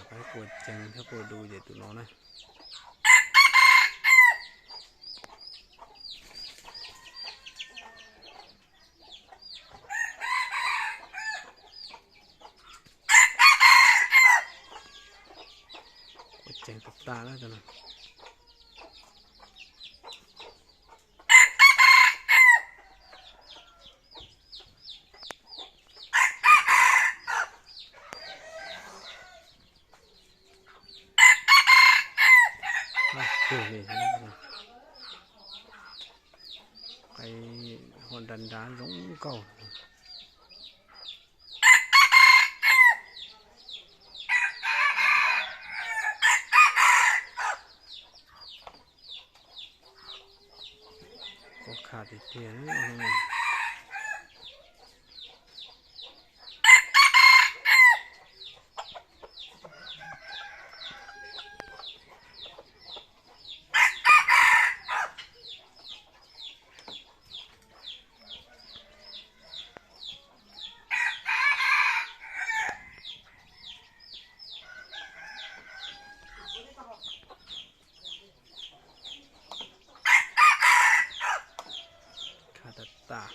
Qaib quaj ceev thiab quaj du ces tus no na. Quaj ceev tas tas lawm tus no. Qaib ho nrad nrad zoo nkauj. Quaj kha tiag tiag. Kha tas tas.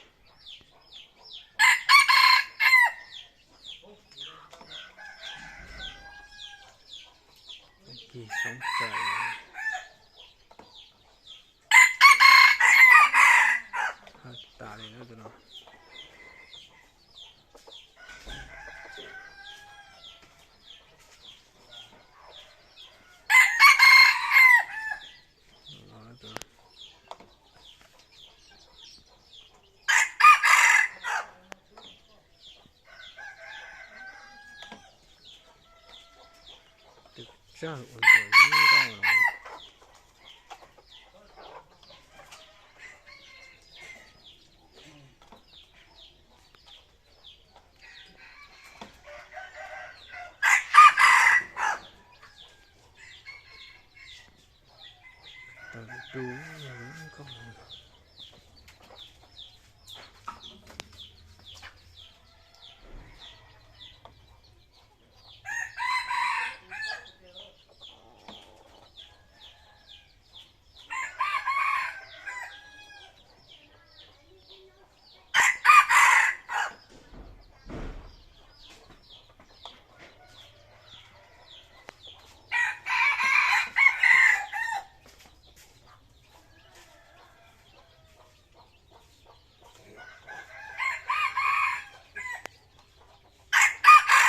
Kis soob tawm. Kha tas li na tus no. Tus tsawg ua ntuas zoo nkauj no.